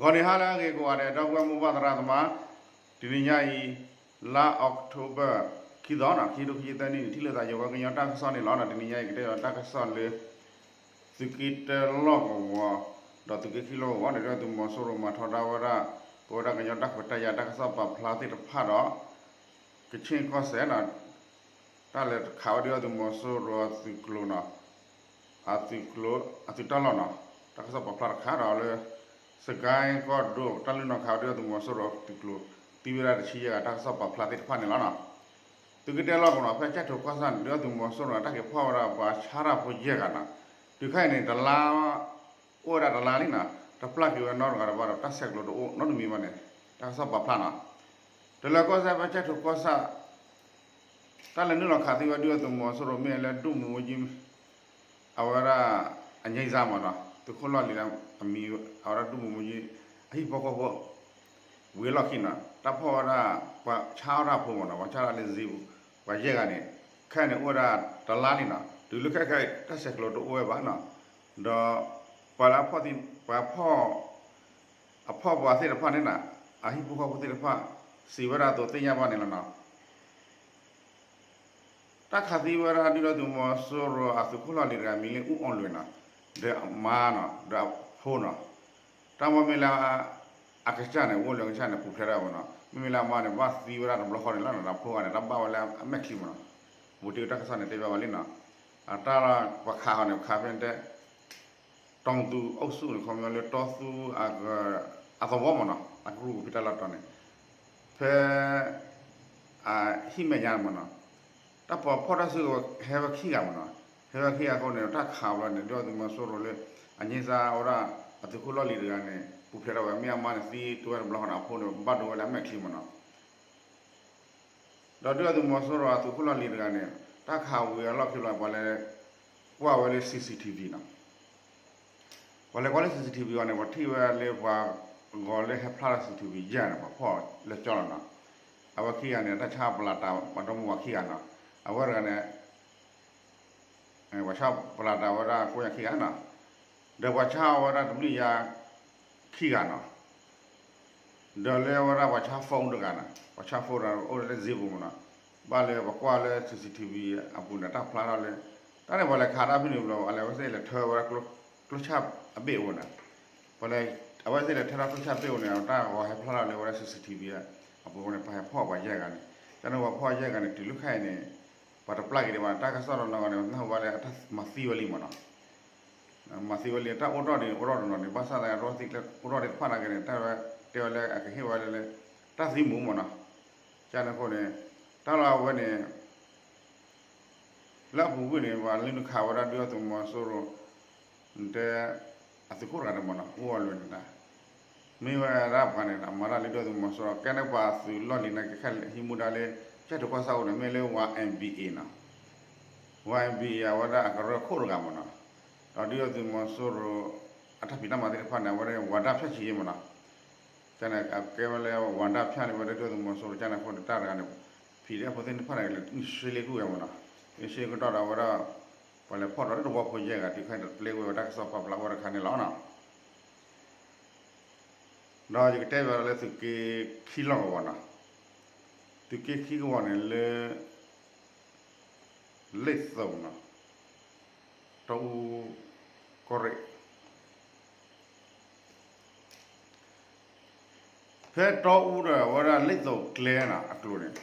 ဂီၤနံၤဟါလၢအဂ့ၤကိးဂၤဒဲး ဒီပုၢ်ဝဲၢ်မိၢ်ပၢ်သရၣ်သမါ, တနံၤညါအံၤ လါ October ခံသီနီၤ ခံကထိခံဆံသၢနံၣ်န့ၣ် ထံၣ်လိာ်သးယိၤဝဲကညီတၢ်ကစီၣ်န့ၣ်လီၤ. တနံၤညါအံၤကတဲဒီးတၢ်ကစီၣ်လၢ သုးက့တၢလီၢ်ကဝီၤ ဒီးသုးက့ခံလီၢ်ကဝီၤန့ၣ် ဒုၣ်ဒါသုးမီၤစိရိၤမၤထီဒါဝဲဒၣ် ပဝဲဒၣ်ကညီတၢ်ခွဲးတၢ်ယာ်တၢ်ကစီၣ်ပာ်ဖျါသ့ၣ်တဖၣ်ဒီး ကဆ့ၣ်ကီၢ်စဲၣ်နီၤ တၢ်လဲၤခးဝဲဒုၣ်ဒါသုးမီၤစိရိၤအသုးကျိၤနီၤ အသုးကျိၤ အသုးတၢ်လီၢ်နီၤ တၢ်ကစီၣ်ပာ်ဖျါတခါဒီးလၢ စကဲကီၢ်ဒိၣ် တၢ်လုၢ်နီၢ်ခးဝဲဒုၣ်ဒါသုးမီၤစိရိၤအသုးကျိၤ သံဝဲဒၣ်တဆံယဲၢ်ဂၤ တၢ်ကစီၣ်ပာ်ဖျါသ့ၣ်တဖၣ်န့ၣ်လီၤနီၤ. သုးက့တၢလီၢ်ကဝီၤနီၤ ဖဲကၠဲၣ်ထိၣ်ကီၢ်ဆၣ်န့ၣ် ဒုၣ်ဒါသုးမီၤစိရိၤန့ၣ် တၢ်က့ၤဖီၣ်ဝဲဒၣ်ပှၤဆါတၢ်ဖိယဲၢ်ဂၤနီၤ. တုၤခဲအံၤန့ၣ် တလါ အိၣ်ဝဲဒၣ်တလါလံနီၤ တပျၢ်က့ၤဝဲနီတဂၤတဘၣ်ဒီး တၢ်ဆဲးကျိးတအိၣ်နီတမံၤဘၣ်န့ၣ် တၢ်ကစီၣ်ပာ်ဖျါနီၤ. တလၢကီၢ်စဲၣ်ဖဲကၠဲၣ်ထိၣ်ကီၢ်ဆၣ် တၢ်လဲၤနုာ်လီၤခးသံဝဲဒုၣ်ဒါသုးမီၤစိရိၤမ့ၢ်လၢဒူၣ်မူမူကၠံ အဝဲဒၣ် အငြိမ်းစားမ့ၢ်နီၤ သုးခိၣ်လီၢ်လံၤလၢအမံၤ အဝဲဒၣ်ဒူၣ်မူမူကၠံ အဟံၣ်ဖိဃီဖိ ဝံၤအလီၢ်ခံနီၤ တၢ်ဖီၣ်ဝဲဒၣ် ပှၤဆါအီၣ်တၢ်ဖိမ့ၢ်နီၤ ပှၤဆါတၢ်လၢစ့ပူၤ ပှၤယဲၢ်ဂၤန့ၣ် ခဲအံၤန့ၣ်အိၣ်ဝဲဒၣ်တလါလံနီၤ တုၤလၢခဲခဲအံၤ တၢ်ဆဲးကျိးတအိၣ်ဝဲဘၣ်နီၤ ဒီး ပှၤလၢအဖီၣ်သံ ပှၤဖီၣ် အဖီၣ်ပှၤသ့ၣ်တဖၣ်န့ၣ်နီၤ အဟံၣ်ဖိဃီဖိသ့ၣ်တဖၣ် စံးဝဲဒၣ်အသိးသ့ၣ်ညါဘၣ်န့ၣ်လီၤနီၤ. တၢ်ခးသံဝဲဒၣ်ဒုၣ်ဒါသုးမီၤစိရိၤအသုးခိၣ်လီၢ်လံၤတဂၤမံၤလၢအူအီၣ်လွံၢ်နီၤ ဒီးအမါနီၤ ဒီးအဖိနီၤ တၢ်မ့ၢ်လၢ အကစၢ်န့ၣ် အိၣ်လၢအကစၢ်န့ၣ် ပူၤဖျဲးဒၣ်မ့ၢ်နီၤ မ့မ့ၢ်လၢအမါန့ၣ် ဘၣ်သံဝဲဒၣ်တဘျီဃီန့ၣ်လီၤနီၤ ဒီးအဖိဂၤန့ၣ် တၢ်ဘၣ်ဝဲလၢအမဲာ်ချံမ့ၢ်နီၤ ဘူးတံၢ်တၢ်ကစီၣ်န့ၣ်တဲဘၣ်ဝဲလံနီၤ အတၢ်ပှၤခးအီၤန့ၣ် ခးဖဲတဲ တီၤသူအုပ်စုန့ၣ် ခီပညီလၢတီသူ အသဝီမ့ၢ်နီၤ အကရူၢ်ကဖံးတၢ်လီၢ်တီၤန့ၣ် ဖဲ ဟံၣ်မဲာ်ညါမ့ၢ်နီၤ တၢ်ပှၤဖီၣ်တၢ်စုကဝဲၤဟဲဝဲခံဂၤမ့ၢ်နီၤ ဟဲဝဲခံဂၤအဃိန့ၣ် တၢ်ခးဘျီန့ၣ် ဒုၣ်ဒါသုးမီၤစိရိၤလၢ အငြိမ်းစားဝဲဒၣ် အသုးခိၣ်လီၢ်လံၤတဂၤန့ၣ် ပူၤဖျဲးဒၣ်ဝဲ မ့ၢ်အမါန့ၣ်သံတဝဲတဘျီဃီန့ၣ် အဖိန့ၣ် ဘၣ်ဒိဝဲလၢအမဲာ်ချံမ့ၢ်နီၤ ဒီးဒုၣ်ဒါသုးမီၤစိရိၤအသုးခိၣ်လီၢ်လံၤတဂၤန့ၣ် တၢ်ခးဝံၤအလီၢ်ခံဘျီ ပှၤလဲၤ ကွၢ်ဝဲလၢ CCTV နီၤ ပှၤလဲၤကွၢ်လၢ CCTV အီၤန့ၣ် ပှၤထံၣ်ဝဲလၢပှၤဂီၤလၢဟဲဖျါထီၣ် CCTV ယဲၢ်န့ၣ် ပှၤဖီၣ်လၢကၠီလီၤနီၤ အဝဲခံဂၤန့ၣ် တၢ်ဆါပလးတၢ် ပှၤဒီမါဝၤခံဂၤနီၤ အဝဲတဂၤန့ၣ် ပှၤဆါပလးတၢ်ဝဲဒၣ်ကိးညါခံဂၤနီၤ ဒီးပှၤဆါအီၤဝဲဒၣ်တဘျုးယၤ ခံဂၤနီၤ ဒီးလၢအဝဲဒၣ်ပှၤဆါ phone တဂၤနီၤ ပှၤဆါ phone တဂၤအိၣ်လၢစ့ပူၤမ့ၢ်နီၤ ဘၣ်လၢပှၤကွၢ်လၢ CCTV အပူၤန့ၣ် တၢ်ဖျါထီၣ်လၢ တၢ်န့ၣ်ပှၤလဲၤခးတၢ်ဖဲန့ၣ်ဘျီ အလဲၤဝဲသ့ၣ်လဲၤထၢဝဲဒၣ်ကျိဆၣ်အဘ့ၣ်အအိၣ်န့ၣ် ပှၤလဲၤ အဝဲသ့ၣ်လဲၤထၢထီၣ်ကျိဆၣ်ဘ့ၣ်အအိၣ်န့ၣ် တၢ်ဂီၤဟဲဖျါထီၣ်လၢဝဲဒၣ် CCTV အပူၤန့ၣ် ပှၤဟဲဖီၣ်ပှၤယဲၢ်ဂၤန့ၣ် တၢ်န့ၣ်ပှၤဖီၣ်ယဲၢ်ဂၤန့ၣ် တုၤလၢခဲအံၤန့ၣ် ပှၤတပျၢ်က့ၤဒံးဘၣ် တၢ်ကစီၣ်တနီၤဂီၤန့ၣ် နၢ်ဟူဘၣ်လၢအတၢ်မၤသံဝဲလံမ့ၢ်နီၤ မၤသံဝဲလံ တၢ်အိၣ်ထီၣ်န့ၣ် အိၣ်ထီၣ်တနီၤန့ၣ် ဘၣ်ဆၣ်သနာ်က့ တၢ်အိၣ်ထီၣ်သ့ၣ်တဖၣ်နာ်က့န့ၣ် တၢ်တဲဝဲလၢအကဟ့ၣ်ဝဲလၢ တၢ်သံမူးမ့ၢ်နီၤ ကန့ၣ်အဃိန့ၣ် တၢ်လီၢ်အဝဲန့ၣ် လၢအပူၤကွံာ်န့ၣ် ပှၤလၢနုာ်ခးဝဲဒၣ်ဒုၣ်ဒါသုးမီၤစိရိၤ တဲ အသုးခိၣ်တဂၤန့ၣ်မ့ၢ်နီၤ အူအီၣ်လွံၢ်န့ၣ်တၢ် မ့ၢ်ဝဲဒၣ်ပှၤန့ၣ် အမၤတၢ်လၢဒုၣ်ဒါသုးမီၤစိရိၤ ကဲန့ၣ်ပှၤသုးလီၢ်လံၤနာ်က့ခဲလၢာ်ဟံးမူဒါလၢ ကၠဲၣ်ထိၣ်ကီၢ်ဆၣ်အအိၣ်န့ၣ် မ့ၢ်လၢ YMBA နီၤ YMBA အဝဲဒၣ်အကရၢခိၣ်တဂၤမ့ၢ်နီၤ ဒီးဒုၣ်ဒါသုးမီၤစိရိၤ အတၢ်ဖံးတၢ်မၤသ့ၣ်တဖၣ်န့ၣ် အဝဲဒၣ် ဝါဒဖြန့်ချိရေးမ့ၢ်နီၤ ကန့ၣ် အကဲဝဲလၢ ဝါဒဖြန့် လၢဝဲဒၣ်ဒုၣ်ဒါသုးမီၤစိရိၤ ကန့ၣ်အဃိန့ၣ် တၢ်တဂၤန့ၣ် ဖံးဒဲဖိသ့ၣ်တဖၣ်န့ၣ် လဲၤနုာ်ဆှ့လ့ၣ်ကွံာ်ဝဲမ့ၢ်နီၤ နုာ်ဆှ့လ့ၣ်ကွံာ်ဒီးအဝဲဒၣ် ပှၤလဲၤဖီၣ်ဒီးလၢသဝီဖိယဲၢ်ဂၤ တုၤခဲအံၤတပျဲဝဲတၢ်ကစီၣ်ပာ်ဖျါဝဲတခါန့ၣ်လီၤနီၤ ဒီးယကတဲဘၣ်လၢသုးက့ခံလီၢ်ကဝီၤနီၤ သုးက့ခံကဝီၤန့ၣ်လၢ လ့ၣ်သိၣ်နီၤ တီအူကီၢ်ရ့ၣ် ဖဲတီအူဒီးဝဲဒၣ်လ့ၣ်သိၣ်ကျဲနီၤ အကျိၤန့ၣ်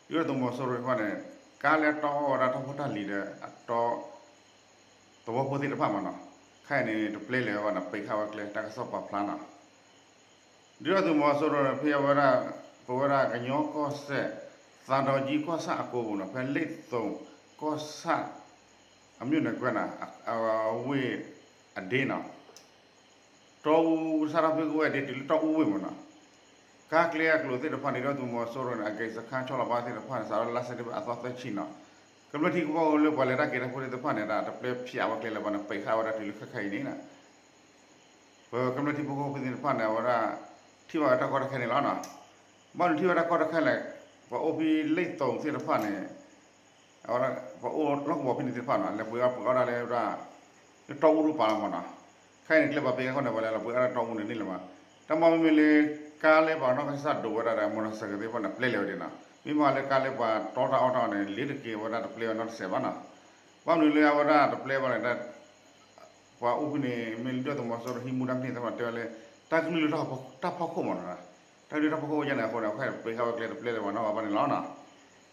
ဒုၣ်ဒါသုးမီၤစိရိၤတဖၣ်န့ၣ် ကါလၢတီအီၣ်ဝဲဒၣ်တၢ်ဖိတၢ်လံၤဒီးအတီ သဝီဖိသ့ၣ်တဖၣ်မ့ၢ်နီၤ ခဲအံၤန့ၣ် တပျဲလဲၤဝဲဘၣ်နီၤ ပံးဃာ်ဝဲကျဲ တၢ်ကစီၣ်ပာ်ဖျါနီၤ ဒုၣ်ဒါသုးမီၤစိရိၤန့ၣ် ဖဲအဝဲဒၣ် ပဝဲဒၣ်ကညီကီၢ်စဲၣ် သးဒီကၠံကီၢ်ဆၣ်အကိပူၤနီၤ ဖဲလ့ၣ်သိၣ်ကီၢ်ဆၣ် အမ့ၢ်န့ၣ်ကွဲးနီၤ အဝ့ၢ်အဒ့နီၤ တီအူ စးထီၣ်ဖဲကဝဲၢ်ဒ့တုၤလၢတီအူဝ့ၢ်မ့ၢ်နီၤ ကါကျဲအကျိၤသ့ၣ်တဖၣ်န့ၣ် ဒုၣ်ဒါသုးမီၤစိရိၤန့ၣ် အကဲစခါဆီလီၤဘၣ်သ့ၣ်တဖၣ်န့ၣ် စးထီၣ်လါစဲးပထ့ဘၢၣ်အသီသၢဆံနီၤ ကမျၢၢ်ထံဖိကီၢ်ဖိလၢပှၤလဲၤတၢ်က့ၤတၢ်ဖိသ့ၣ်တဖၣ်န့ၣ် တၢ်တပျဲဖျိးဝဲကျဲလၢၤဘၣ်န့ၣ် ပံးဃာ်ဝဲဒၣ်တုၤလၢခဲခဲအံၤန့ၣ်နီၤ ပကမျၢၢ်ထံဖိကီၢ်ဖိသ့ၣ်တဖၣ်န့ၣ် အဝဲဒၣ် ထံၣ်ဘၣ်ဝဲတၢ်ကီတၢ်ခဲန့ၣ်လီၤနီၤ ဘၣ်နုၤထံၣ်ဝဲတၢ်ကီတၢ်ခဲလဲၣ် ပှၤအိၣ်ဖဲလ့ၣ်သိၣ်သ့ၣ်တဖၣ်န့ၣ် အဝဲဒၣ် ပှၤအိၣ်လီၢ်ကဝီၤဖဲန့ၣ်သ့ၣ်တဖၣ်နီၤ လဲၤပှ့ၤအီၣ်ပှ့ၤအီၣ်ဒၣ်လၢဝဲဒၣ် လၢတီအူဒိၣ်ပာ်လီၤမ့ၢ်နီၤ ခဲအံၤန့ၣ် ကျဲဘၣ်ပံးဃာ်အဃိန့ၣ် ပှၤလဲၤလီၤပှ့ၤအီၣ်ဒၣ်တီအူန့ၣ်န့ၣ်လၢၤဘၣ် တၢ်မၤမ့မ့ၢ်လၢ ကါလၢပှၤနီၢ်ကစၢ်ဒိးဝဲဒၣ်ဒီး မိၢ်နီၢ်စဲးကသ့ၣ်တဖၣ်န့ၣ် ပျဲလဲၤဝဲဒၣ်နီၤ. မ့ၢ်မၤလၢကါလၢပှၤတီတၢ်အီၣ်တၢ်အီန့ၣ် လ့ၤတက့ၤဝဲဒၣ်တပျဲဝဲနီတစဲးဘၣ်နီၤ. ဘၣ်မနုၤလၢအဝဲဒၣ်တပျဲဘၣ်လဲၣ်, ပှၤအိၣ်ဖဲန့ၣ် မ့ၢ်ဒုၣ်ဒါသုးမီၤစိရိၤဟံးမူဒါဖဲန့ၣ်သ့ၣ်တဖၣ်တဲဝဲလၢ တၢ်ကလုၢ်လၢတၢ်ဖီခိၣ်မ့ၢ်နီၤ, တၢ်ကလုၢ်တၢ်ဖီခိၣ်ဝဲဒၣ်န့ၣ်အဃိန့ၣ် အခဲအံၤပှဲၤဃာ်ဝဲကျဲတပျဲလၢပှၤနီၢ်ဂၤဘၣ်န့ၣ်လီၤနီၤ.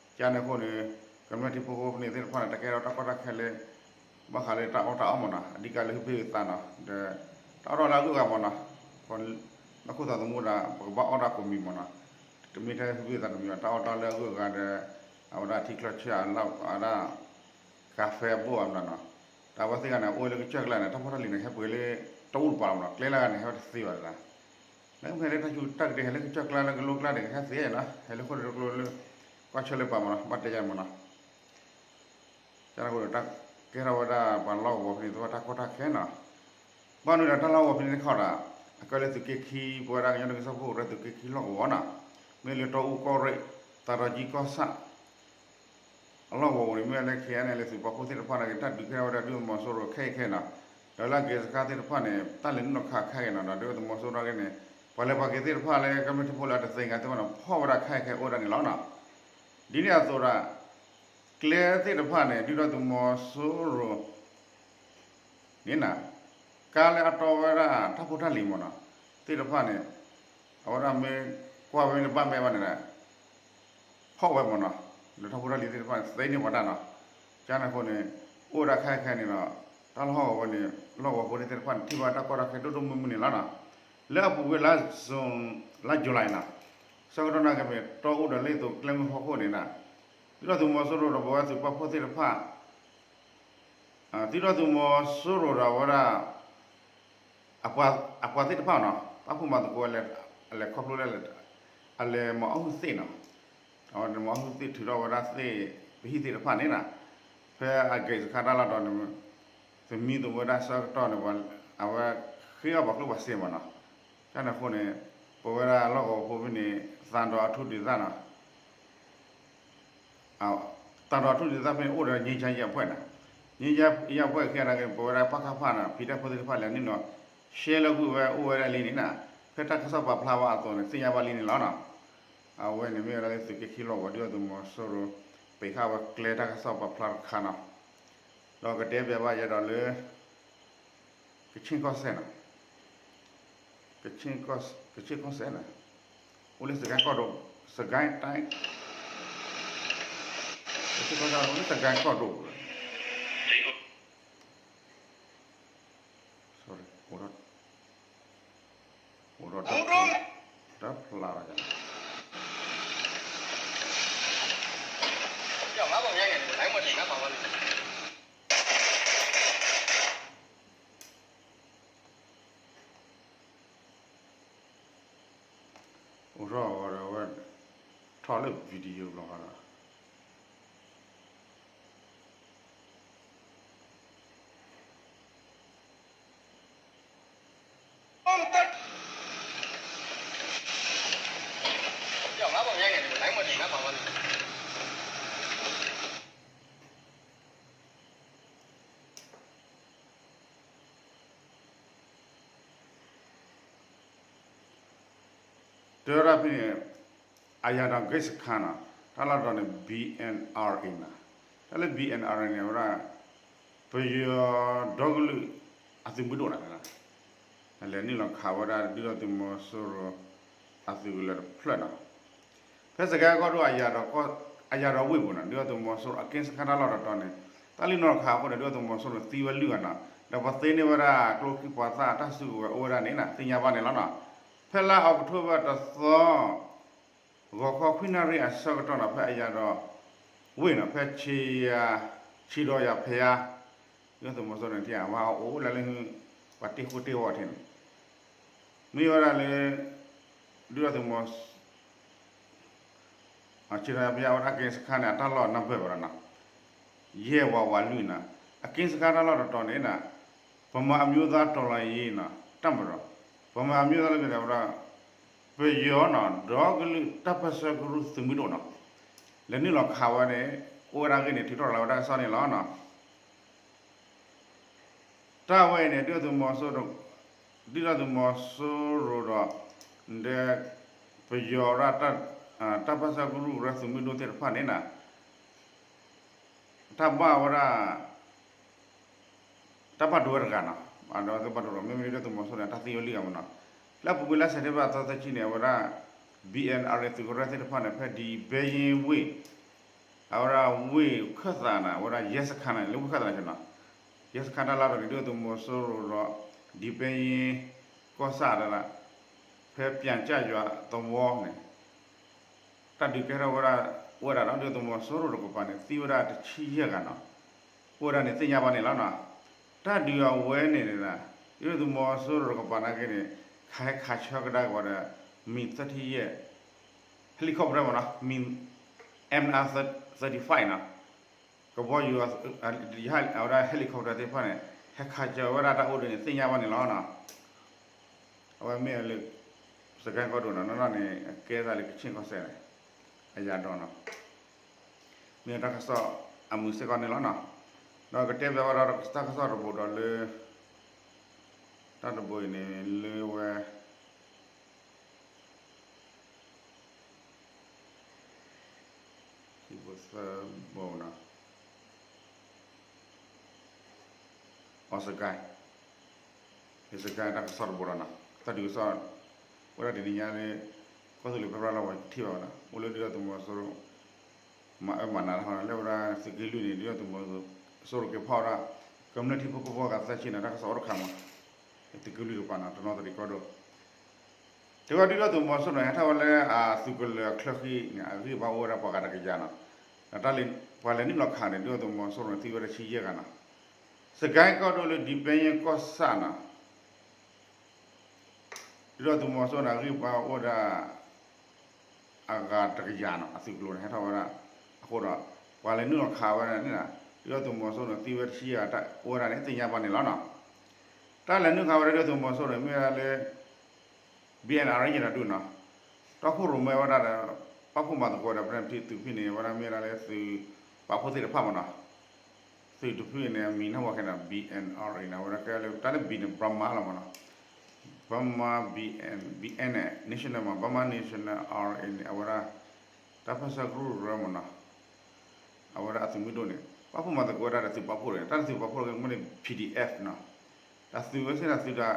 ကန့ၣ်အဃိန့ၣ် ကမျၢၢ်ထံဖိကီၢ်ဖိဖဲန့ၣ်သ့ၣ်တဖၣ်န့ၣ် တၢ်ကဲထီၣ်တၢ်ကီတၢ်ခဲလၢ ဘၣ်ဃးလၢတၢ်အီၣ်တၢ်အီမ့ၢ်နီၤ, အဓိကလၢဟုဖုသးနီၤ, ဒီး တၢ်အီၣ်တၢ်အီလၢအဂုၤအဂၤမ့ၢ်နီၤ, ပနီၢ်ခိသးသမူဒီး ပကဘၣ်အီၣ်တၢ်ကိးမံၤမ့ၢ်နီၤ, တမ့ၢ်ထဲဟုဖုသးတမံၤဘၣ်, တၢ်အီၣ်တၢ်အီလၢအဂုၤအဂၤဒီး အဝဲဒၣ်ထံချၢဆၢအလၢအဝဲဒၣ် ကါဖဲအဘိၣ်အါမ့ၢ်နီၤ, တၢ်ဝဲသ့ၣ်တဖၣ်န့ၣ် အိၣ်ဝဲလၢကစၢၢ်ကျါန့ၣ် တၢ်ဖိတၢ်လံၤန့ၣ် ဟဲပှဲၤလၢတၢ်အူတပၤလီၤမ့ၢ်နီၤ, ကျဲလၢအဂၤန့ၣ် ဟဲဝဲတသ့ဘၣ်တဒၣ် လၢကဖဲလၢတၢ်ဆူးတၢ်ကတၢၢ်ဟဲလၢကစၢၢ်ကျါလၢကလိကျါန့ၣ် ကဟဲသ့နီၤ, ဟဲလၢဃိၣ်လၢကျိလၢ ကွၢ်ဆၢလၢပာ်မ့ၢ်နီၤ, ဘၣ်တဲယၤမ့ၢ်နီၤ, ကန့ၣ်အဃိဒီး တၢ်ကဲထီၣ်ဝဲဒၣ်ပှၤလီၢ်ကဝီၤဖဲန့ၣ်သ့ၣ်တဖၣ်တၢ်ကီတၢ်ခဲနီၤ, ဘၣ်မနုၤဒီးတၢ်လီၢ်ကဝီၤဖဲန့ၣ်တခီဒီး အကဲလၢသုးက့ခံ ပဝဲဒၣ်ကညီဒီကစီၣ်ဖိကရၢသုးက့ခံလီၢ်ကဝီၤနီၤ, မ့ၢ်လၢတီအူကီၢ်ရ့ၣ် သးတီကၠံကီၢ်ဆၣ် အလီၢ်ကဝီၤပူၤန့ၣ် မ့ၢ်လၢ ခဲအံၤန့ၣ် လၢသုးပာ်ဖှိၣ်သ့ၣ်တဖၣ်န့ၣ် တၢ်ဒုးကဲထီၣ်ဝဲဒၣ်ဒုၣ်ဒါသုးမီၤစိရိၤခဲအံၤခဲအံၤနီၤ, ဒီးလၢအက့ၤစခါသ့ၣ်တဖၣ်န့ၣ် တၢ်လဲၤနုာ်လီၤခးခဲအံၤနီၤ, ဒီးဒုၣ်ဒါသုးမီၤစိရိၤက့ၤန့ၣ် ပှၤလဲၤပှၤက့ၤသ့ၣ်တဖၣ်လၢကမျၢၢ်ထံဖိလၢအတသ့ၣ်ညါသ့ၣ်တဖၣ်န့ၣ် ဖီၣ်ဝဲဒၣ်ခဲအံၤခဲအံၤအိၣ်ဝဲဒၣ်န့ၣ်လီၤနီၤ. ဒ်န့ၣ်အသိးဒီး ကျဲသ့ၣ်တဖၣ်န့ၣ် ဒုၣ်ဒါသုးမီၤစိရိၤ န့ၣ်နီၤ, ကါလၢအတီဝဲဒၣ်တၢ်ဖိတၢ်လံၤမ့ၢ်နီၤ, သ့ၣ်တဖၣ်န့ၣ် အဝဲဒၣ်မ့ၢ်ကွၢ်ဝဲတဘၣ်မဲာ်ဘၣ်န့ၣ်ဒီး ဖီၣ်ဝဲမ့ၢ်နီၤ, ဒီးတၢ်ဖိတၢ်လံၤသ့ၣ်တဖၣ်န့ၣ် သ့န့ၢ်ပှၤတၢ်နီၤ, ကန့ၣ်အဃိန့ၣ် အိၣ်ဝဲဒၣ်ခဲအံၤခဲအံၤန့ၣ်ဒီး တၢ်လီၢ်ဟီၣ်ကဝီၤဝဲန့ၣ် လီၢ်ကဝီၤဖိသ့ၣ်တဖၣ်န့ၣ် ထံၣ်ဘၣ်တၢ်ကီတၢ်ခဲဒိၣ်ဒိၣ်မုၢ်မုၢ်န့ၣ်လီၤနီၤ, လၢအပူၤကွံာ်လါ လါယူၤလံနီၤ, ဆၢကတီၢ်န့ၣ်ကမ့ၢ် တီအူဒီးလ့ၣ်သိးကျဲမုၢ်ဖီခိၣ်န့ၣ်နီၤ, ဒုၣ်ဒါသုးမီၤစိရိၤဒီးပဝဲသုးပာ်ဖှိၣ်သ့ၣ်တဖၣ် ဒုၣ်ဒါသုးမီၤစိရိၤဒီးအဝဲဒၣ် အပှၤသ့ၣ်တဖၣ်နီၤ, ပာ်ဖှိၣ်မၤသကိးဝဲလၢ အလဲၤခီဖျိလၢ အလဲၤမၤအီၣ်ဟုၣ်သ့ၣ်နီၤ, အဝဲမၤအီၣ်ဟုၣ်သ့ၣ်ထုးထီၣ်ဝဲဒၣ်သ့ၣ် ပဟံၣ်သ့ၣ်တဖၣ်န့ၣ်နီၤ, ဖဲအက့ၤစခါတၢ်လီၢ်ဒီးန့ၣ် သမံသမိးဝဲဒၣ်ဆၢကတီၢ်န့ၣ် အဝဲဃ့အီၣ်ပှၤကျိၣ်ပှၤစ့မ့ၢ်နီၤ, ကန့ၣ်အဃိန့ၣ် ပဝဲဒၣ်လီၢ်ကဝီၤဖိဖဲန့ၣ် သံတောင်အထူဒေသနီၤ သံတောင်အထူဒေသဖဲန့ၣ် အိၣ်ဒီး ငြိမ်းချမ်းရေးအဖွဲ့နီၤ, ငြိမ်းချမ်းရေးအဖွဲ့ခံဂၤန့ၣ် ပဝဲဒၣ်ပကဖနီၤ ဖံးတၢ်ဖိသ့ၣ်တဖၣ်လဲၤနုာ်လီၤ ရှဲလၢကွံာ်ဝဲအိၣ်ဝဲဒၣ်လံန့ၣ်နီၤ, ဖဲတၢ်ကစီၣ်ပာ်ဖျါဝဲအသိးန့ၣ် သ့ၣ်ညါဘၣ်လံန့ၣ်လီၤနီၤ, အဝဲန့ၣ်မ့ၢ်ဝဲဒၣ်လၢသုးက့ခံလီၢ်ကဝီၤ ဒုၣ်ဒါသုးမီၤစိရိၤ ပံးဃာ်ဝဲကျဲတၢ်ကစီၣ်ပာ်ဖျါတခါနီၤ, ဒီးကတဲဘၣ်ယဲဒီးလၢ ကဆ့ၣ်ကီၢ်စဲၣ်နီၤ, ကဆ့ၣ်ကီၢ်စဲၣ်နီၤ, အိၣ်လၢစကဲကီၢ်ဒိၣ်, စကဲတၢ်, ကဆ့ၣ်ကီၢ်စဲၣ်အိၣ်လၢစကဲကီၢ်ဒိၣ်ပူၤလီၤ, အိၣ်ဒီးတၢ်ဖျါလီၤယၤ အိၣ်ထီၣ်အီၤဒီးအဝဲ ထီၣ်လၢ video လီၤဒီး တဲဝဲဒၣ်ဖဲန့ၣ် အယၤဒီး ဂိတ်စခန်းနီၤ, တၢ်လီၢ်တတီၤန့ၣ် BNRA နီၤ, တၢ်လၢ BNRA န့ၣ် အဝဲဒၣ် ပယီၤဒီကလုာ်အသုးမုၢ်ဒိၣ်နီၤ, လဲၤနုာ်လီၤခးဝဲဒၣ်ဒုၣ်ဒါသုးမီၤစိရိၤအသုးကလၢၤတဖျၢၣ်နီၤ, ဖဲစကဲကီၢ်ဒိၣ် အယၤဒီးဝ့ၢ်ပူၤနီၤ, ဒုၣ်ဒါသုးမီၤစိရိၤအက့စခါတၢ်လီၢ်တတီၤန့ၣ် တၢ်လၢနုာ်လီၤခးအဃိန့ၣ် ဒုၣ်ဒါသုးမီၤစိရိၤသံဝဲလွံၢ်ဂၤနီၤ, ဒီးပှၤသ့န့ၢ်ဝဲဒၣ်ကျိချံမျိာ်သၣ်တၢ်စုကဝဲၤအိၣ်ဝဲဒၣ်န့ၣ်နီၤ သ့ၣ်ညါဘၣ်န့ၣ်လီၤနီၤ, ဖဲလါအီးကထိဘၢၣ်တသီ ဂီၤခီခွံနၣ်ရံၣ်အဆၢကတီၢ်နီၤ ဖဲအယၤဒီးဝ့ၢ်နီၤ ဖဲ ဆံဒီးယၤဖဲယါ ဒုၣ်ဒါသုးမီၤစိရိၤန့ၣ် ထံၣ်ဧါ ဝဲအိၣ်လၢလၢ ပှၤတ့ၢ်ဃိတ့ၢ်ဂီၤထံးန့ၣ် မ့ၢ်ဝဲဒၣ်လၢ ဒုၣ်ဒါသုးမီၤ ဆံဒီးယၤဖဲယါဝဲဒၣ်က့စခါန့ၣ် အတၢ်လီၢ်နၢ်ပၢၢ်ဝဲဒၣ်နီၤ ယဲၢ်ဝးဝးလွံၢ်နီၤ အက့စခါတၢ်လီၢ်တတီၤန့ၣ် ဗမာအမျိုးသားတော်လှန်ရေးနီၤ တပ်မတော် ဗမာအမျိုးသားလၢမ့ၢ်ဒၣ်ဝဲဒၣ် ပယီၤနီၤ ဒီကလုာ်တၢ်ပၢၢ်ဆၢကရူၢ်သုးမုၢ်ဒိၣ်နီၤ လဲၤနုာ်လီၤခးဝဲန့ၣ် အိၣ်ဝဲဒၣ်အဂ့ၢ်န့ၣ် ထုးထီၣ်လီၤဝဲဒၣ်ကစီၣ်န့ၣ်လီၤနီၤ တၢ်ဝဲအံၤန့ၣ် ဒုၣ်ဒါသုးမီၤစိရိၤ ဒုၣ်ဒါသုးမီၤစိရိၤဒီး ဒီး ပယီၤဝဲဒၣ် တၢ်ပၢဆှၢကရူၢ်ကရၢသုးမုၢ်ဒိၣ်သ့ၣ်တဖၣ်န့ၣ် တၢ်ဘၣ်ဝဲဒၣ် တၢ်ဘၣ်ဒိဝဲတဂၤနီၤ, ဘၣ်ဒိဝဲတဂၤ မ့မ့ၢ်ဒုၣ်ဒါသုးမီၤစိရိၤန့ၣ် တၢ်သံဝဲလွံၢ်ဂၤမ့ၢ်နီၤ, လၢအပူၤကွံာ်လါစဲးပထ့ဘၢၣ်သီသၢဆံန့ၣ် အဝဲဒၣ် B N R သုးကရၢသ့ၣ်တဖၣ်န့ၣ် ဖဲဒံဘဲယ့ဝ့ၢ် အဝဲဒၣ်ဝ့ၢ်ခၢၣ်သးန့ၣ် အဝဲဒၣ်ယဲစခါန့ၣ် လၢဝ့ၢ်ခၢၣ်သးန့ၣ်နီၤ, ယဲစခါတၢ်လၢဒီးန့ၣ် ဒုၣ်ဒါသုးမီၤစိရိၤဒီး ဒံဘဲယ့ကီၢ်ဆၣ်ဒၣ် ဖဲပျံၤကၢ်ယွၤသဝီန့ၣ် တၢ်ဒုးကဲထီၣ်ဝဲဒၣ် အိၣ်ဝဲဒၣ်ဒီး ဒုၣ်ဒါသုးမီၤစိရိၤတကပၤန့ၣ် သံဝဲဒၣ်တဆံယဲၢ်ဂၤနီၤ, အိၣ်ဝဲဒၣ်န့ၣ်သ့ၣ်ညါဘၣ်န့ၣ်လီၤနီၤ, တၢ်ဒုးအဝဲန့ၣ်န့ၣ် ဒုၣ်ဒါသုးမီၤစိရိၤတကပၤနာ်က့န့ၣ် ခးဟဲခးဆၢကဒါက့ၤဝဲဒီး မံၤသၢထံယဲၢ် helicopter မ့ၢ်နီၤ, မံၤ M R thirty-five နီၤ, ကဘီယူၤ အဝဲဒၣ် helicopter သ့ၣ်တဖၣ်န့ၣ် ဟဲခးဆၢဝဲဒၣ်တၢ်အိၣ်ဒံးန့ၣ် သ့ၣ်ညါဘၣ်န့ၣ်လီၤနီၤ, အဝဲမ့ၢ်လၢ စကဲကီၢ်ဒိၣ်နီၤ, နီၢ်နီၢ်န့ၣ် အကဲသးလၢကဆ့ၣ်ကီၢ်စဲၣ်န့ၣ် အယၤဒီးနီၤ, မ့ၢ်တၢ်ကစီၣ်အမုာ်စ့ၢ်ကီးန့ၣ်လီၤနီၤ, ဒီးကတဲဘၣ်ဝဲဒၣ်တၢ်ကစီၣ်တဘိဒီးလၢ တၢ်တဘိအံၤန့ၣ်လၢဝဲ ခံဘိသၢဘိနီၤ, အီစကဲ စကဲတၢ်ကစီၣ်တဘိဒီးနီၤ, တၢ်ဒုးကစီၣ် ဝဲဒၣ်တနံၤညါလၢ ကီၢ်သူလ့ၤဖဲဖရၣ်လီၤဝဲထံၣ်ဘၣ်ဝဲဒၣ် အိၣ်လၢဒုၣ်ဒါသုးမီၤစိရိၤ မၤအၢမၤနးတၢ်ဟီ လၢဝဲဒၣ်သုးက့လွံၢ်န့ၣ် ဒုၣ်ဒါသုးမီၤစိရိၤက့ၤဖီၣ်ဝဲဒၣ် ကမျၢၢ်ထံဖိကီၢ်ဖိအဂၤသၢဆံန့ၣ် တၢ်ကစီၣ်အိၣ်တခါမး, သုးက့လွံၢ်တကပၤနီၤ တနီသရံၣ်ကီၢ်ဒိၣ် တဲဝဲဒၣ်ဒုၣ်ဒါသုးမီၤစိရိၤန့ၣ် ဟဲထီၣ်ဝဲလၢအသုးကလၢၤအချၢဃံန့ၣ် အဂံၢ်ဘါအိၣ်ဝဲဒၣ်ပှၤဂၤတကယၤနီၤ, ဒီးတၢ်လၢ ပှၤလဲၤနုာ်လီၤခးန့ၣ် ဒုၣ်ဒါသုးမီၤစိရိၤန့ၣ် သံဝဲဒၣ်တဆံယဲၢ်ဂၤနီၤ, စကဲကီၢ်ဒိၣ်လၢဒံဘဲယ့ကီၢ်ဆၣ်နီၤ ဒုၣ်ဒါသုးမီၤစိရိၤန့ၣ် အဂံၢ်ဘါအိၣ်ဝဲဒၣ် အဂၤတကယၤနီၤ, အသုးကျိၤန့ၣ် ဟဲထီၣ်ဝဲဒၣ် အဃိဒီး ပှၤလဲၤနုာ်လီၤခးဝဲဒၣ်န့ၣ်နီၤ, ဒုၣ်ဒါသုးမီၤစိရိၤန့ၣ် သံဝဲတဆံယဲၢ်ဂၤ တၢ်အိၣ်ဝဲဒၣ်န့ၣ် သ့ၣ်ညါဘၣ်န့ၣ်လီၤနီၤ, တၢ်လဲၤနုာ်ခးဝဲဒၣ်ဒုၣ်ဒါသုးမီၤစိရိၤန့ၣ် မ့ၢ်ဝဲဒၣ်လၢ B N R ယဲၢ်နီၤဒုးနီၤ, တီခိၣ်ရိၣ်မဲဝဲဒၣ်ဒီး ပာ်ဖှိၣ်မၤသကိးဒီး ပတၢ်ထံသုးဖဲန့ၣ် ဝဲဒၣ်မ့ၢ်ဝဲဒၣ်လၢသုးပာ်ဖှိၣ်သ့ၣ်တဖၣ်မ့ၢ်နီၤ, သုးတဖုန့ၣ် အမံၤနီၢ်ဝဲခဲနီၤ B N R အံၤနီၤ, ဝဲဒၣ်ကဲလၢတၢ်လၢ B န့ၣ် Burma လီၤမ့ၢ်နီၤ, Burma B N, B N န့ၣ် national မ့ၢ် Burma National R အံၤန့ၣ် အဝဲဒၣ် တၢ်ပၢဆှၢကရူၢ်ကရၢမ့ၢ်နီၤ, အဝဲဒၣ်အသုးမုၢ်ဒိၣ်န့ၣ် ပာ်ဖှိၣ်မၤသကိးဝဲဒၣ်ဒီးသုးပာ်ဖှိၣ်န့ၣ် တၢ်လၢသုးပာ်ဖှိၣ်န့ၣ် မ့ၢ်န့ၣ် P D F နီၤ, တၢ်သုးဝဲသ့ၣ်တၢ်သုးဒီး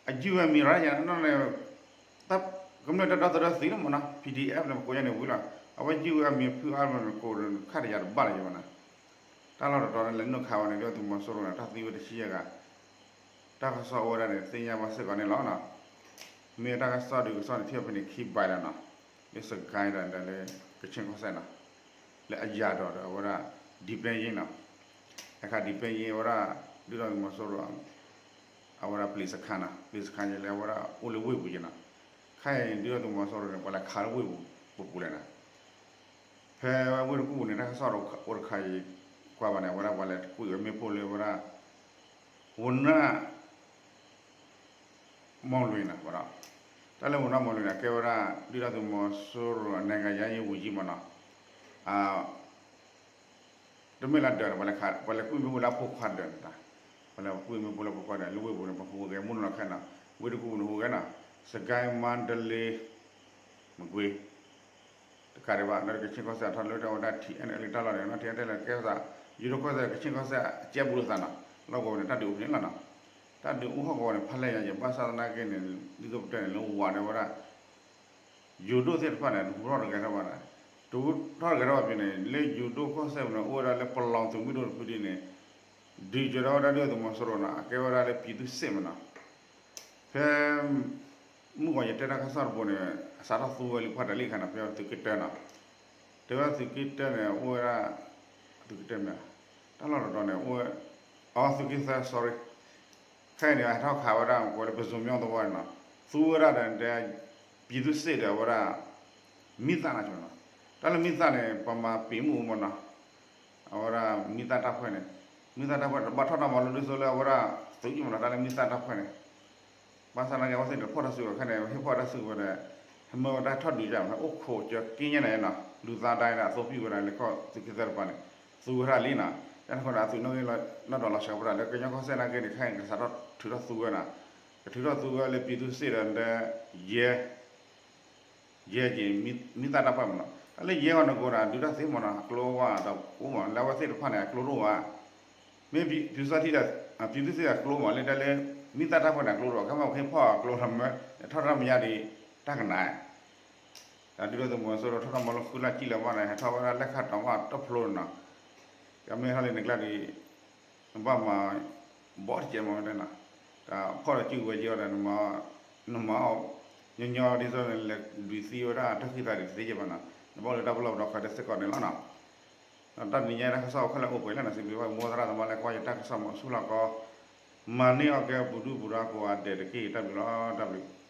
အယုၢ်ဝဲမံၤရၣ်ယဲၢ်နီၤန့ၣ် ကမျၢၢ်တၢ်ဒီသဒၢသုးလီၤမ့ၢ်နီၤ, P D F န့ၣ် ပကိးညါန့ၣ်ဝံၤလီၤ, အဝဲယုၢ်ဝဲအမံၤဖုအါမ့ၢ်ကိးခးတယၤတဘၣ်လၢၤယဲၢ်မ့ၢ်နီၤ, တၢ်လီၢ်တတီၤန့ၣ် လဲၤနုာ်ခးဝဲန့ၣ် ဒုၣ်ဒါသုးမီၤစိရိၤန့ၣ် တၢ်သံဝဲတဆံယဲၢ်ဂၤ တၢ်ကစီၣ်အိၣ်ဝဲဒၣ်န့ၣ် သ့ၣ်ညါဘၣ်စ့ၢ်ကီးန့ၣ်လီၤနီၤ, မ့ၢ်တၢ်ကစီၣ်ဒုးကစီၣ်န့ၣ် ထံၣ်ဖဲန့ၣ်ခံဘၣ်လီၤနီၤ, လၢစကဲဒီးလၢကဆ့ၣ်ကီၢ်စဲၣ်နီၤ, လၢအယၤဒီးအဝဲဒၣ် ဒံဘဲယ့နီၤ, အခါဒံဘဲယ့ဝဲဒၣ် ဒုၣ်ဒါသုးမီၤစိရိၤ အဝဲဒၣ်ပျံၤစခါနီၤ, ပျံၤစခါယဲလၢအဝဲဒၣ်အိၣ်လၢဝ့ၢ်ပူၤယဲနီၤ, ခဲအံၤဒုၣ်ဒါသုးမီၤစိရိၤန့ၣ် ပှၤလဲၤခးလၢဝ့ၢ်ပူၤပူၤလဲၣ်နီၤ, ဖဲဝ့ၢ်တကူၣ်ပူၤန့ၣ် တၢ်ကစီၣ်အိၣ်တခါအံၤ ကွၢ်ဘၣ်န့ၣ် အဝဲဒၣ်ပှၤလဲၤကွံာ်ဝဲမ့ၣ်ပိၢ်လၢဝဲဒၣ် ဝနၢ် မီၢ်လွံၢ်နီၤ, တၢ်လၢဝနၢ်မီၢ်လွံၢ်န့ၣ် ကဲဝဲဒၣ် ဒုၣ်ဒါသုးမီၤစိရိၤ နိုင်ငံခြားရေးဝန်ကြီး မ့ၢ်နီၤ, တမ့ၢ်လၢဒၢးန့ၣ် ပှၤလဲၤကွံာ်မ့ၣ်ပိၢ်လၢအဖိခွါဒၢးန့ၣ်တၢ်, ပှၤလဲၤကွံာ်မ့ၣ်ပိၢ်လၢအဖိခွါဒၢး လၢဝ့ၢ်ပူၤန့ၣ် ပှၤဟူးဂဲၤမုၢ်နုာ်လီၤခဲနီၤ, ဝ့ၢ်တကူၣ်ပူၤန့ၣ်ဟူးဂဲၤနီၤ, စကဲ မါဒလ့ မကွ့ တကးဒံးဘၣ် ဒီးကဆ့ၣ်ကီၢ်စဲၣ်ထီၣ်လၢတၢ်ဝဲဒၣ် ထံၣ်အဲၣ်လၢတၢ်လီၢ်န့ၣ် နီၢ်ထံၣ်အဲၣ်လၢကဲသး ယိၤဒိၣ်ကီၢ်စဲၣ် ကဆ့ၣ်ကီၢ်စဲၣ် ကဲဘူးလိာ်သးနီၤ, လီၢ်ကဝီၤန့ၣ် တၢ်ဒုးအိၣ်ဖဲန့ၣ်လီၤနီၤ, တၢ်ဒုးအိၣ်ဟီၣ်ကဝီၤန့ၣ် ဖးလဲၢ်ညါယံၤ ဘၣ်ဆၣ်သနာ်က့န့ၣ် ဒ်သိးပတဲန့ၣ် လၢဝၤဒီးဝဲဒၣ် ယိၤဒိၣ်သ့ၣ်တဖၣ်န့ၣ် တဟူးထီၣ်တဂဲၤထီၣ်ဘၣ်န့ၣ်, တဟူးထီၣ်တဂဲၤထီၣ်ဘၣ်ဖဲန့ၣ် လၢယိၤဒိၣ်ကီၢ်စဲၣ်ပူၤန့ၣ် အိၣ်ဝဲဒၣ်လၢပလီၢ်သုးမုၢ်ဒိၣ်တဖုဒ်န့ၣ် ဒုးကၢၤထီၣ်ဝဲဒၣ်ဒုၣ်ဒါသုးမီၤစိရိၤနီၤ, အကဲဝဲဒၣ်လၢ ပြည်သူ့စစ် မ့ၢ်နီၤ, ဖဲ မုၢ်ဂီၤယတဲတၢ်ကစီၣ်တဘိန့ၣ် အစးထီၣ်သူဝဲလံဖးဒၣ်လံခါန့ၣ် ဖဲသုးက့တၢနီၤ, တဲဝဲသုးက့တၢန့ၣ် အိၣ်ဝဲဒၣ် သုးက့တၢမ့ၢ် တၢ်လီၢ်တတီၤန့ၣ် အိၣ်ဝဲ အသုးက့သၢ sorry, ခဲအံၤန့ၣ် ဟဲထီၣ်ခးဝဲဒၣ် ကိးလၢပဇိုမီသဝီန့ၣ်နီၤ, သူဝဲဒၣ်ဒီး ပြည်သူ့စစ် ဒီးဝဲဒၣ် မံသၣ်နီၤနီၤ, တၢ်လၢမံသၣ်န့ၣ် ပှၤမၤပံာ်မ့ၣ်အူမ့ၢ်နီၤ, အဝဲဒၣ်မံသၣ်တၢ်ဖှဲၣ်န့ၣ်, မံသၣ်တၢ်ဖှဲၣ်န့ၣ် ဘၣ်ထီၣ်တၢ်မၤလိဒ်သိးလၢအဝဲဒၣ် သုးအံၤမ့ၢ်နီၤ, တၢ်လၢမံသၣ်တၢ်ဖှဲၣ်န့ၣ် ဘၣ်ဆၣ်သနာ်က့ အဝဲသ့ၣ်န့ၣ် ဖီၣ်တၢ်စုကဝဲၤခဲန့ၣ် ဟ့ၣ်ဖီၣ်တၢ်စုကဝဲၤဒီး ဟဲမၢဝဲတၢ်ထီၣ်ဒုးယါမ့ၢ် အိၣ်ခိးကၢက့ညါန့ၣ်နီၤ, လူသားဒိုင်းန့ၣ် အသုံးပြုဝဲဒၣ်လၢကီၢ်သုးက့သၢတပၤန့ၣ် သူဝဲဒၣ်လံနီၤ, တၢ်န့ၣ်အဃိဒီး အသုးနီၣ်ဂံၢ်နီၢ်ဒွးလီၤစှၤဝဲဒၣ်လၢကညီကီၢ်စဲၣ်နာ်က့န့ၣ် ခဲအံၤကစးထီၣ်ထုးထီၣ်သူဝဲနီၤ, ကထုးထီၣ်သူဝဲလၢ ပြည်သူ့စစ် ဒီး ရဲ, ရဲက့ၤ မ့ၢ်သၣ်တၢ်ပှၢ်မးနီၤ, တၢ်လၢရဲဂီၢ်နကိးဒီး ဒုးတၢ်သ့မးနီၤ အကျိအဝဲဒီးအိၣ်မး လၢအဝဲသ့ၣ်တဖၣ်န့ၣ် အကျိတအိၣ်ဘၣ်, မ့ၢ် ပြည်သူ့စစ် ဒီး ပြည်သူ့စစ် အကျိမး လၢတၢ်လၢ မ့ၢ်သၣ်တၢ်ပှၢ်န့ၣ် အကျိတအိၣ် ခဲမုၢ်ဟဲဖီၣ်အကျိလီၤမး ထီၣ်တၢ်မညါဒီး တၢ်ကနၣ် ဒီးဒုၣ်ဒါသုးမီၤစိရိၤထီၣ်ထီၣ်မၤလိဃုလၢ်ကံၣ်လၢၤဘၣ်န့ၣ် ဟဲထီၣ်ဝဲဒၣ်လၢခါတီၤဘၣ်တဖျိနီၤ, ကမ့ၢ်ထီၣ်လံန့ၣ်ကျါဒီး နဘၣ်မၤ ဘီတကဲးမးဝဲဒၣ်နီၤ, တၢ်ဖီၣ်ဒီးစုကဝဲၤက့ၤအီၤဒီး နမၤအီၤ ညီညီဒ်သိးန့ၣ် လဲၤဒုးသံဝဲဒၣ်တၢ်ဃံသးဒ်တသ့ကဲဘၣ်နီၤ, နဘၣ်အိၣ်လၢတၢ်ပလီၢ်ပဒီခါတစ့ၢ်ကီးန့ၣ်လီၤနီၤ, ဒီးတၢ်တနံၤညါတၢ်ကစီၣ်အိၣ်ခဲလၢာ်အိၣ်ပှဲၤလၢနီၤ စံးဘျုးဘၣ်မိၢ်သရၣ်သမါလၢကွၢ်ယတၢ်ကစီၣ်မးဆူၣ်လီၤကီ မၤန့ၢ်အီၤကဲပူၤဒူပူၤဒီးကိးဂၤဒဲးတက့ၢ် တၢ်ဘျုးလီၤ တၢ်ဘျုး